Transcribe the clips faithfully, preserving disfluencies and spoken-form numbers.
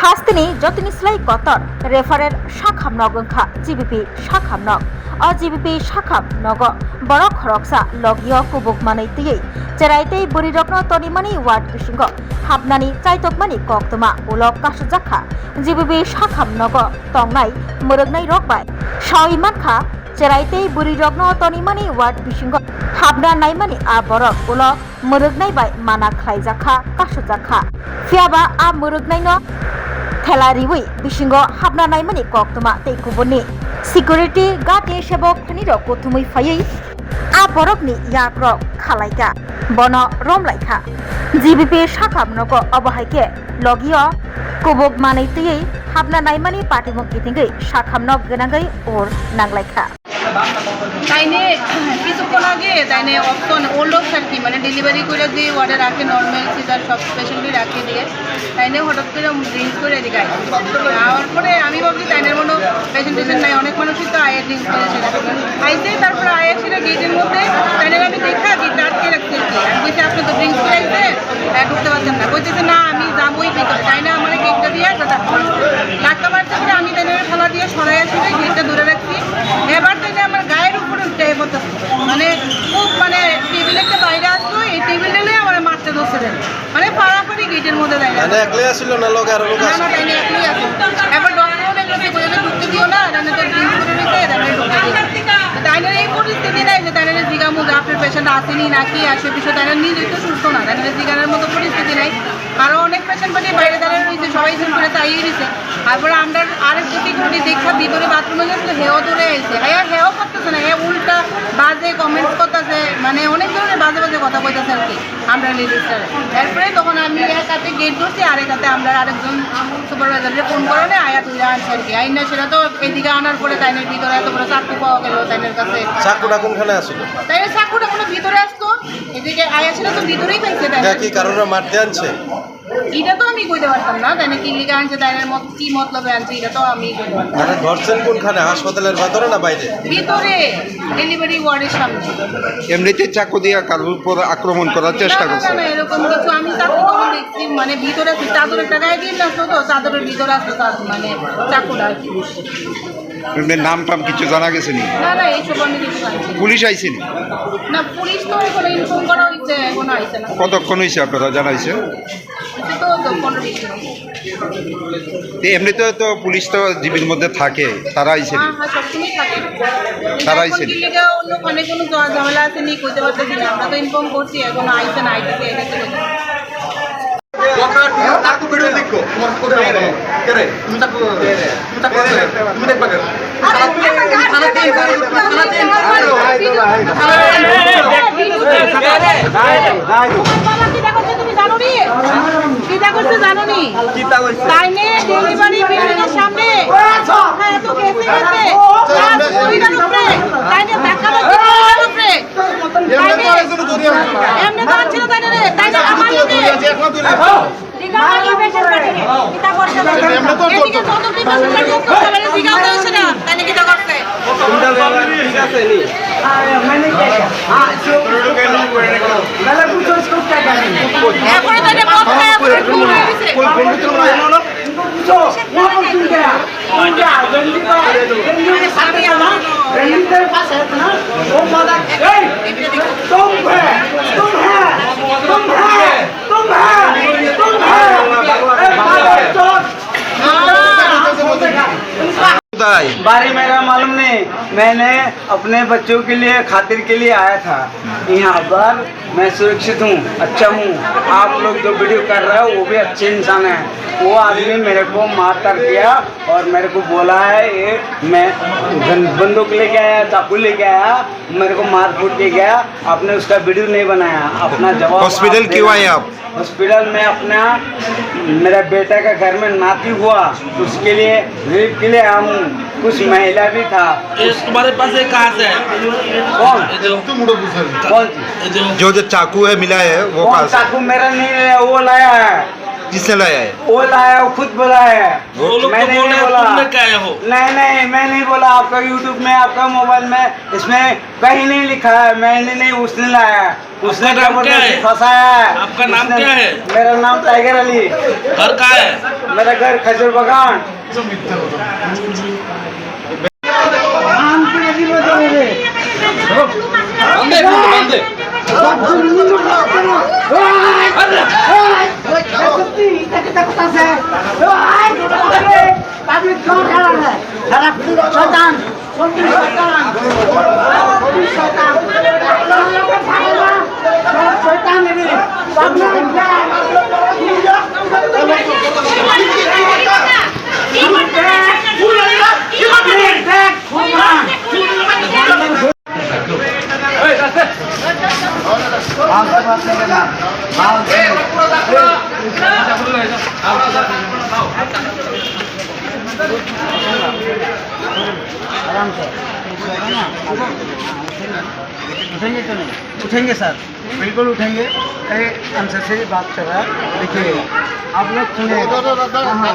Hasteni jotoni slai kotor referral sakham nog wngkha G B P sakham nog. O G B P sakham nogo borok khoroksa logio kubuk manwi twiwi cherai tei bwrwirokno tonimani ward bisingo hapnani chaitokmani koktwma ulo kasujak kha. G B P sakham nogo tongnai mwrwknairok bai sawi mankha, cherai tei bwrwirokno tonimani ward bisingo hapna naimani a borok ulo mwrwknai bai mana khlaijak kha, kasujak kha. Phiyaba a mwrwknaino thela riwi bisingo hapna naimani koktwma tei kubunni security guard ni sebok thani rok kuthumwi phaiwi a borokni yakrok khalaikha, bono romlaikha. G B P sakham nogo obo hai khe logio kubuk manwi twiwi hapna naimani patimung kitingwi sakhamno gwnangwi ur nanglaikha. তাইনে কিছুক্ষণ আগে তাইনে option old option কি মানে ডেলিভারি করে দিয়ে ওয়ার্ডে রাখে, নর্মাল সিজার সব পেশেন্টই রাখে দিয়ে। তাইনে হঠাৎ করে ড্রিঙ্কস করে এদিকে আইছে। আওয়ার পরে আমি ভাবছি তাইনের মনে পেশেন্ট টেশেন্ট নাই, অনেক মানুষই তো আয়ের ড্রিঙ্কস করে সেটা। আইছে, তারপরে আয়ের সেটা গেটের মধ্যে তাইনের আমি দেখা গেটটা আটকে রাখছি আর কি। আমি বলছি, "আপনি তো ড্রিঙ্কস করে আইছে, হ্যাঁ, ঢুকতে পারছেন না।" বলতেছে, "না, আমি যাবোই ভিতরে।" তাই না আমার গেটটা দিয়ে ধাক্কা মারছে। ধাক্কা মারতে পরে আমি তাইনের ফেলা দিয়ে সরাই আসলে গেটটা ধরে রাখছি। এবার তাইলে আমার গায়ের উপরে উঠে পড়তেছে, মানে খুব মানে টেবিলের তো বাইরে আসলো, এই টেবিল নিয়ে আমার মারতে ধরছে তাইলে। মানে ফাড়াফাড়ি গেটের মধ্যে তাই না। মানে একলাই আসিল না লগে আরো লোক না, আসিল? না, তাই না, একলাই আসিল। এবার ডক্টরও দেখলো যে বলে, "ঢুকতে দিও না, তাহলে তো ড্রিঙ্ক করে নিতে, তাহলে ঢুকতে দিও না।" তো তাই না এই পরিস্থিতি নাই যে তাই না জিগা মুগা আপনার পেশেন্ট আসেনি নাকি আসে বিষয় তাই না নিজেই তো সুস্থ না, তাই না জিগানোর মতো পরিস্থিতি নাই। আরো অনেক পেশেন্ট পার্টি বাইরে দাঁড়ানো রয়েছে, সবাই জোর করে তাড়িয়ে দিছে। তারপরে আমরা আরেকটা সিকিউরিটি দেখা ভিতরে বাথরুমে গেছিল, হেও দৌড়ে আইছে। হ্যাঁ, হেও করতেছে না, হ্যাঁ উল্টা বাজে কমেন্টস করতেছে, মানে অনেক ধরনের বাজে বাজে কথা কইতেছে আর কি আমরা লেডিসরা। এরপরে তখন আমি এক হাতে গেট ধরছি, আর এক হাতে আমরা আরেকজন সুপারভাইজারকে ফোন করানো আয়া তুলে আনছে আর কি। আইন না সেটা তো এদিকে আনার পরে তাইনের ভিতরে এত বড় চাকু পাওয়া গেল তাইনের কাছে। চাকুটা কোনখানে আসিল? তাই চাকুটা কোনো ভিতরে আসতো, এদিকে আয়া সেটা তো ভিতরেই পাইছে তাই। এটা কি কারোর মারতে আনছে? এটা তো আমি কইতে পারতাম না, তাই না কি লিগা আনছে, তাই না মত-, কি মতলবে আনছে, এটা তো আমি কইতে পারতাম না। মানে ধরছেন কোনখানে, হাসপাতালের ভেতরে না বাইরে? ভিতরে, ডেলিভারি ওয়ার্ডের সামনে। এমনিতে চাকু দিয়ে কারোর উপর আক্রমণ করার চেষ্টা না, না, করছে? না, না, এরকম কিছু আমি চাকু তখন দেখছি, মানে ভিতরে আছে, চাদরের টাকায় দিয়ে আসতো তো, চাদরের ভিতরে আসতো চাকু, মানে চাকুটা আর কি। এমনি নাম টাম কিছু জানা গেছে নি? না, না, এইসব আমি কিছু জানি না। পুলিশ আইছে নি? না, পুলিশ তো এখনো ইনফর্ম করা হয়েছে, এখনো আইছে না। কতক্ষণ হয়েছে আপনারা জানাইছে? হচ্ছে তো, তো পনেরো বিশ মিনিট। তো এমনিতে তো পুলিশ তো জিবির মধ্যে থাকে, তারা আইছে নি? হ্যাঁ, হ্যাঁ, সবসময় থাকে। তারা আইছে নি? এখন কি লিগে অন্য ওখানে কোনো ঝ-, ঝামেলা আছে নি, কইতে পারতেছি না। আমরা তো ইনফর্ম করছি, এখনো আইছে না, আইতেছে, আইতেছে। তোমার বাবা কিতা করছে তুমি জানো নি? কিতা করছে? কিতা করছে জানো নি? কিতা করছে? তাইনে ডেলিভারি বিল্ডিং এর সামনে। হ্যাঁ, তো গেছে, গেছে। তাইনে ধাক্কা মারছে, তাইনে এমনি তো আনছিল তাইনে রে, তাইনে আমার লগে। জিজ্ঞাসা করি পেশেন্ট পার্টি রে। কিতা করছে? এদিকে যত কি পেশেন্ট পার্টি আছে, সবাই জিজ্ঞাসা করছে না। তাইলে কিতা করছে? ঠিক আছে নি? मैंने क्या किया? हाँ, जो गलत पूछो उसको क्या कहते हैं? এখন তাইলে মদ খায়, পুরো ফুল হয়ে গেছে। इनको पूछो, वहाँ पर क्यों गया? क्यों गया? रंडी का, रंडी के साथ था ना? रंडी तेरे पास है ना? वो माता, ए, तुम है, तुम है, तुम है। तुम है, तुम है। ए, मादर चोद। কোথায়? बारे मेरा मालूम नहीं। मैंने अपने बच्चों के लिए, खातिर के लिए आया था यहाँ पर। मैं सुरक्षित हूँ, अच्छा हूँ। आप लोग जो वीडियो कर रहे हो, वो भी अच्छे इंसान हैं। वो आदमी मेरे को मार कर दिया और मेरे को बोला है, ये मैं गन-, बंदूक लेके आया, चाकू लेके आया, मेरे को मार कूट के गया। आपने उसका वीडियो नहीं बनाया, अपना जवाब हॉस्पिटल आप क्यों देना। आए आप? हॉस्पिटल में अपना, मेरा बेटा का घर में नाती हुआ, उसके लिए, रिलीफ के लिए हम, कुछ महिला भी था। ये तुम्हारे पास ये कहाँ से है? कौन? ये जो, कौन सी? ये जो जो, जो चाकू है मिला है, वो कौन कहाँ से? चाकू मेरा नहीं है, वो लाया है। किसने लाया है? वो लाया, वो खुद बोला है। वो लोग तो मैंने बोल रहे नहीं हैं, बोला। तुमने क्या है हो? नहीं, नहीं, मैं नहीं बोला। आपका YouTube में, आपका मोबाइल में, इसमें कहीं नहीं लिखा है। मैंने नहीं, उसने लाया है। उसने आपका नाम क्या जबरदस्ती है? फंसाया है। आपका नाम उसने क्या है? मेरा नाम टाइगर अली। घर कहाँ है? मेरा घर खजूर बागान। आराम से। उठेंगे तो नहीं? उठेंगे सर, बिल्कुल उठेंगे। अरे, हमसे से बात कर रहा है, देखिए, आप लोग सुने। हाँ, हाँ।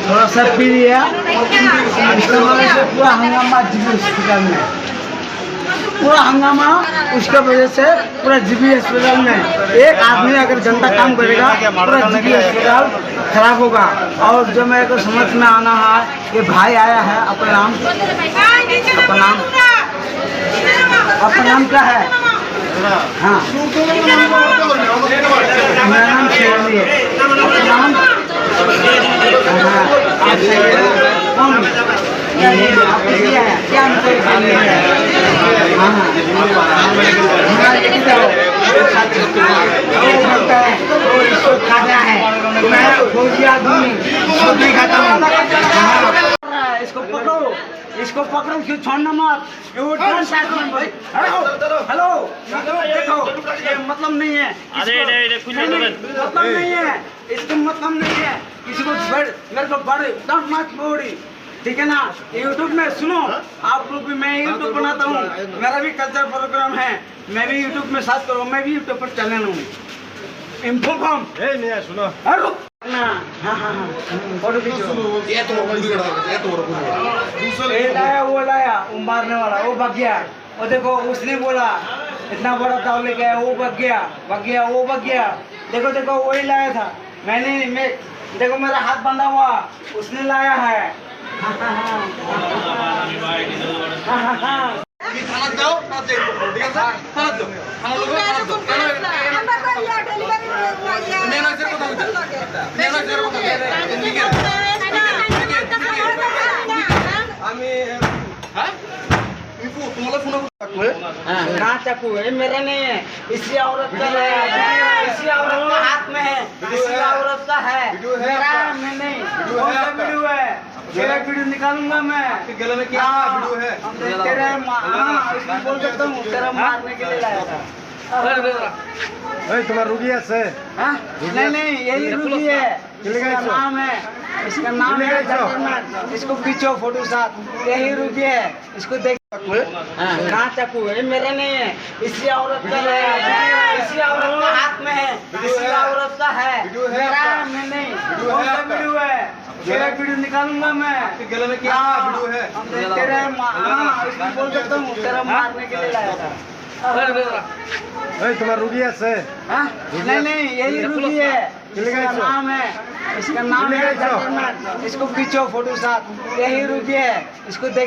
थोड़ा सा पी लिया, इसका वजह से पूरा हंगामा जीबी हॉस्पिटल में, पूरा हंगामा, उसका वजह से पूरा जीबी हॉस्पिटल में एक आदमी अगर गंदा काम करेगा, पूरा जीबी हॉस्पिटल खराब होगा। और जो मेरे को समझ में आना है, ये भाई आया है, आपका नाम, आपका नाम, आपका नाम क्या है? हाँ। मेरा नाम शेरली है। आपका नाम? हाँ, आप शेरली हैं। कौन? क्या ये आपको दिया है? क्या हमको दिया है? हाँ, हाँ। हमारे लेके जाओ। वो बोलता है, वो इसको खाता है। मैं फौजी आदमी, सब्जी खाता हूँ। हाँ। इसको पकड़ो, इसको पकड़ो, क्यों छोड़ना मत। ये वो डांस आदमी है। हेलो, हेलो, देखो, ये मतलब नहीं है। अरे, इसको, अरे, अरे, कुछ नहीं, नहीं, मतलब नहीं है। इसका मतलब नहीं है। किसी को बड़, मेरे को बड़, don't much body। ठीक है ना? YouTube में सुनो, आप लोग भी, मैं YouTube बनाता हूँ, मेरा भी कल्चर प्रोग्राम है, मैं भी YouTube में सर्च करो, मैं भी YouTube पर चैनल हूँ। Info com. ए, नहीं, सुनो। अरे रुक। ना, हाँ, हाँ, हाँ। फोटो खींचो। ये तो वो बुढ़ा, ये तो वो बुढ़ा। ये लाया, वो लाया, वो मारने वाला, वो भाग गया। वो देखो, उसने बोला, "इतना बड़ा दाव लेके आया", वो भाग गया, भाग गया, वो भाग गया। देखो, देखो, वही लाया था। मैंने, मैं, देखो, मेरा हाथ बंधा हुआ, उसने लाया है। हाँ, हाँ, हाँ। हाँ, हाँ, हाँ। তুমি থানাত যাও, তার যে, ঠিক আছে? থানাত যাও। থানার লোক থানাত যাও। কেন? নেন আছে কথা বলতে। নেন আছে কথা বলতে। লিখে। লিখে। লিখে। আমি, হ্যাঁ? তুমি ফো-, তোমার ফোন করতে থাকলে। हाँ, कहाँ चाकू है? मेरा नहीं है, इसी औरत का है। इसी औरत का हाथ में है, इसी औरत का है। वीडियो है मेरा आपका। में नहीं। वीडियो है कौन सा आपका। वीडियो है? तेरा वीडियो निकालूंगा मैं। आपके गले में क्या हाँ, वीडियो है? हम तेरे माँ, हाँ, इसमें बोल सकता हूँ, तेरा मारने के लिए लाया था। ए, तुम्हारा रुकी है से? हाँ? नहीं, नहीं, यही रुकी है। इसका नाम है, इसका नाम है जगन्नाथ। इसको खींचो फोटो साथ, यही रुकी है। इसको देख। हाँ, कहाँ चाकू है? मेरा नहीं है, इसी औरत का है, इसी औरत का हाथ में है, इसी औरत का है, मेरा में नहीं। कौन सा वीडियो है? तेरा वीडियो निकालूंगा मैं। आपके गले में क्या हाँ, वीडियो है? हम तेरे माँ, हाँ, इसमें बोल सकता हूँ, तेरा मारने के लिए लाया था। ए, तुम्हारा रुकी है से? हाँ? नहीं, नहीं, यही रुकी है। इसका नाम है, इसका नाम है जगन्नाथ। इसको खींचो फोटो साथ, यही रुकी है। इसको देख।